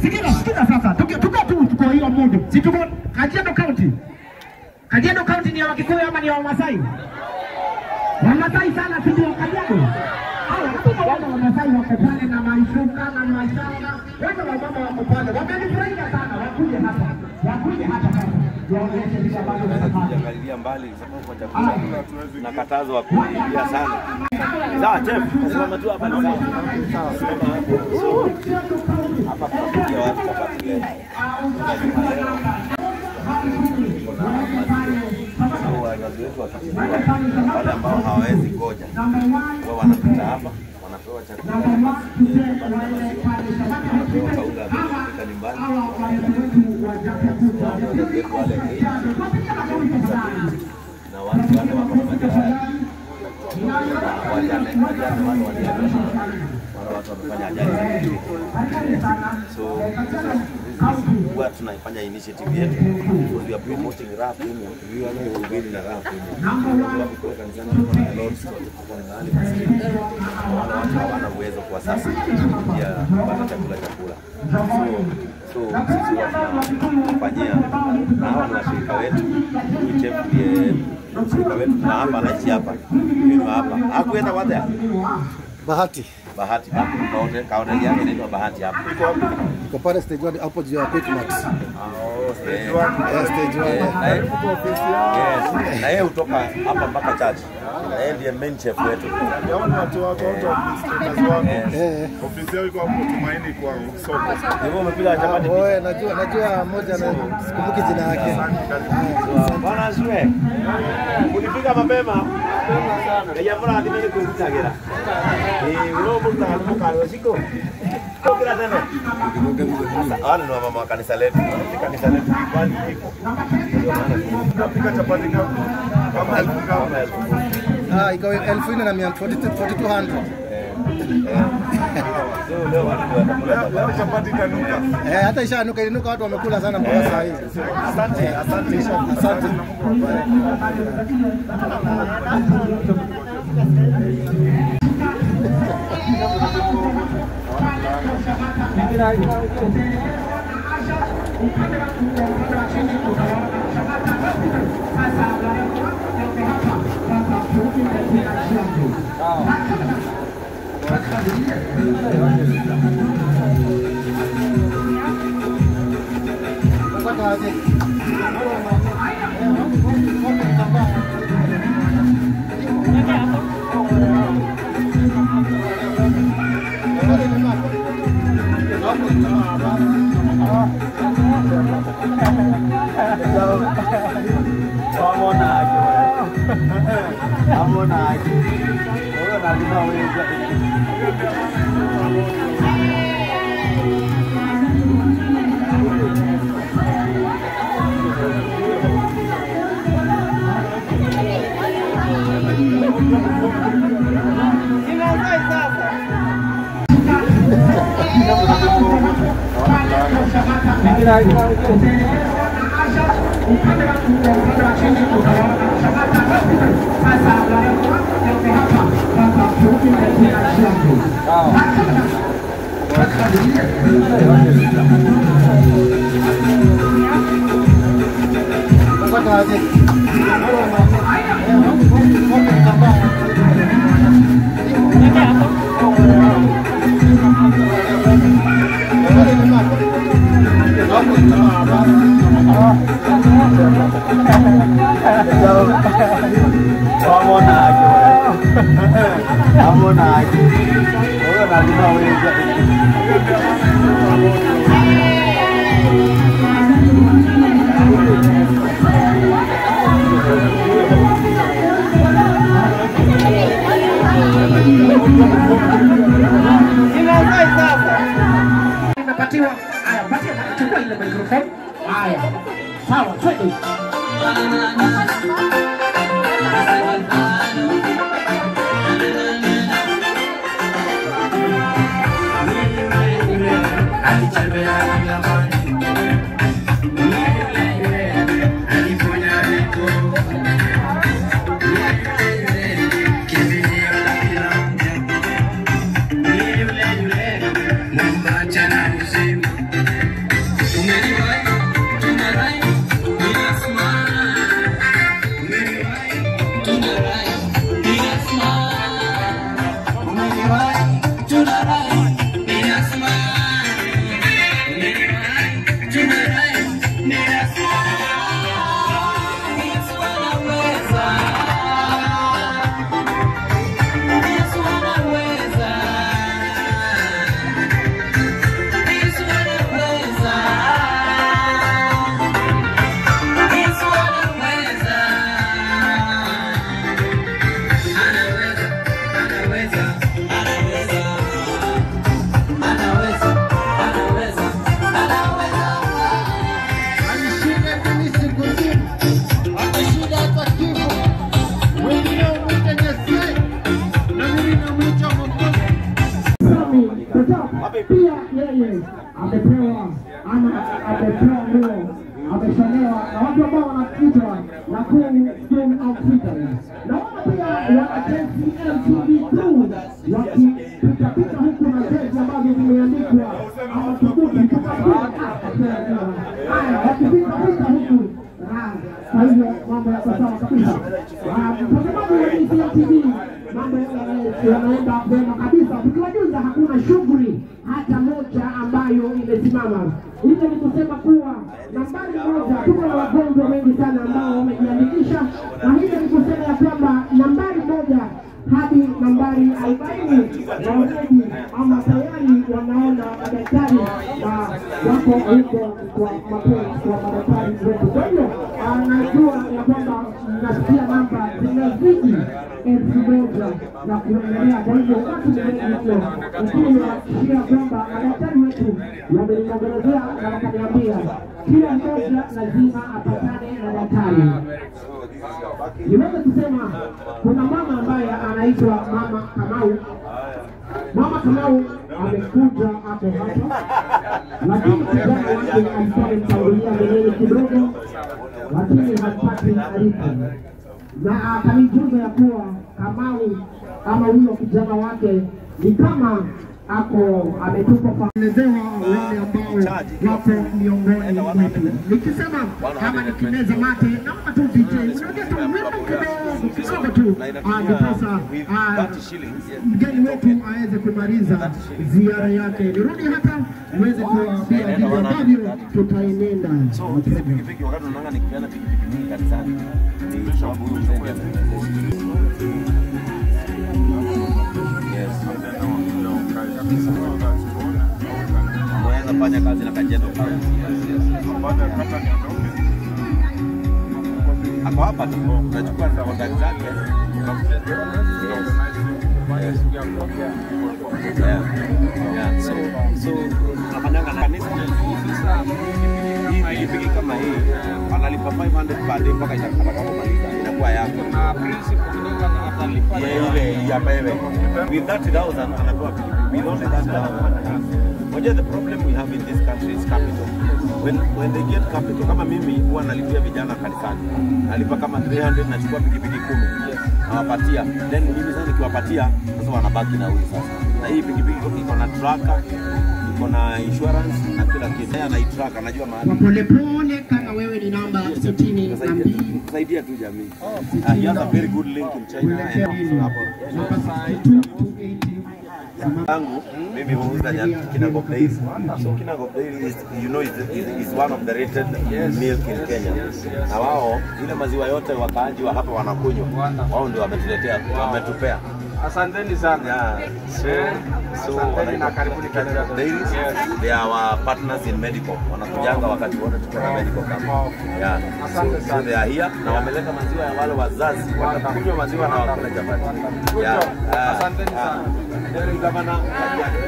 Sikiza, sikiza sasa. Tuko tu tuko hiyo mudu. Si tuko Kajiado County. Kajiado County ni ya Wakikuyu ama ni ya Wamasai? Wamasai sana, si ndio Kajiado? Haya, hapo wale Wamasai wako pale na maishuka na maishanga. Wale wamama wako pale. Wamenifurahia sana, wakuje hapa. Wakuje hapa sasa. Waonyeshe vile ambavyo wanafanya. Tukiangalia mbali sababu kwa chakula na katazo wa kuingia sana. Sawa chef, simama tu hapa ni sawa. Simama hapo. Hapa tunapikia watu chapati leo. So wazazi wetu wakitibiwa, wale ambao hawawezi ngoja, wao wanapita hapa, wanapewa chakula, chapati na maziwa, wanapewa kaunga ya kupika nyumbani. So wazazi wetu wale na watu wale wako na majeraha, wajane wale wale watu wamefanya ajali za pikipiki. So huwa tunaifanya initiative yetu because we are promoting raha premium, kuhubiri na raha premium. Sababu kule kanisani tuko na Lord's tuko na wale maskini, wale watu hawana uwezo kwa sasa ya kupata chakula chakula. So sisi huwa tunafanyia na hawa ni washirika wetu. Huyu chef ndiye mshirika wetu na hapa anaishi hapa. Huyu hapa. Hakuenda wapi? Bahati. Bahati. Kaunti yake inaitwa Bahati hapa. Iko pale stage 1 hapo juu ya Quickmart. Stage 1. Stage 1. Yes. Na yeye hutoka hapa mpaka church. Na yeye ndiye main chef wetu. Yaani watu wako watu administrators wako. Ofisi yao iko hapo Tumaini kwa soko. Hivyo umepiga chapati. Wewe najua mmoja na sikumbuki jina yake. Bwana asiwe. Ulifika mapema. Ngai mbona athimene kwĩrutagĩra. Ĩĩ ũrũmũrutaga mũkarwo ciko. Kũkĩra tene. Sasa wale ni wamama wa kanisa letu. Kanisa letu kwani iko. Ndio maana Tunapika chapati kama elfu kama elfu. Iko 4,200. So leo watu watakula chapati. Leo chapati itanuka. Hata ishanuka, ilinuka watu wamekula sana mpaka saa hizi. Asante, asante. Asante. Napatiwa. Haya, patia, chukua ile microphone. Haya. Sawa, twende. Mama, mwenyewe amepewa ama amepewa nguo, ameshonewa na watu ambao wanaitwa Nakuru Stone Outfitters. Naona pia wana KCM TV crew wakipitapita huku na jezi ambazo zimeandikwa ama kifupi haya, wakipitapita huku. Kwa hivyo mambo yako sawa kabisa. Mtazamaji wa DCM TV, mambo yanaenda vyema kabisa. Tukiwajuza hakuna shughuli hata moja ambayo imesimama. Hivyo ni kusema kuwa nambari moja, tuko na wagonjwa wengi sana ambao wamejiandikisha, na hivyo ni kusema ya kwamba nambari moja hadi nambari 40 waoneji ama tayari wanaona madaktari na wako huko kwa mapenzi kwa madaktari wetu. Kwa hivyo anajua ya kwamba nasikia namba zinazidi 1000 na kuendelea. Kwa hivyo watu ni wengi mno, lakini niwahakikishia kwamba madaktari wetu wameniongelezea na wakaniambia kila mmoja lazima apatane na daktari. Niweze kusema kuna mama ambaye anaitwa Mama Kamau. Mama Kamau amekuja hapo hapa, lakini kijana wake alikuwa amemtangulia mbeleni kidogo, lakini hapati taarifa, na akanijuza ya kuwa Kamau ama huyo kijana wake ni kama ako ametupa elezewa wale ambao wako miongoni mwetu. Nikisema kama nikimeza mate, naomba tu DJ unaongea tu wimbo kidogo kidogo tu, ndiposa mgeni wetu aweze kumaliza ziara yake. Nirudi hapa niweze kuwaambia vile ambavyo tutaenenda. So hizi pikipiki wakati unaona nikipeana pikipiki mingi kanisani ni sababu huyu mzee ndiye ameweza fanya kazi na Kajiado County. Ako hapa tu, unachukua contact zake. Yeah. So tunafanyanga na kanisa. Hii pikipiki kama hii analipa 500 per day mpaka itakapomaliza inakuwa yako. Na principal kidogo atalipa ile ya pewe. With 30,000 anapewa pikipiki. With only 30,000. Moja, the problem we have in this country is capital. When they get capital, kama mimi huwa nalipia vijana kanisani. Nalipa kama 300 nachukua pikipiki 10. Nawapatia. Then mimi sasa nikiwapatia sasa wanabaki na huyu sasa. Na hii pikipiki iko na tracker, iko na insurance na kila kitu. Yeye anaitrack, anajua mahali. Kwa polepole kama wewe ni namba 62. Saidia tu jamii. He has a very good link in China and hapo. Yangu mimi huuza Kinangop Dairy. So Kinangop Dairy is, you know, is one of the rated milk in Kenya. Na wao ile maziwa yote wakaaji wa hapa wanakunywa. Wao ndio wametuletea, wametupea. Asanteni sana. Yeah. So asanteni na karibuni Kajiado. Dairy, they are our partners in medical. Wanakujanga wakati wote tuko na medical camp. Yeah. So they are here na wameleta maziwa ya wale wazazi. Watakunywa maziwa na wakula chapati. Yeah. Asanteni sana. Governor Kajiado.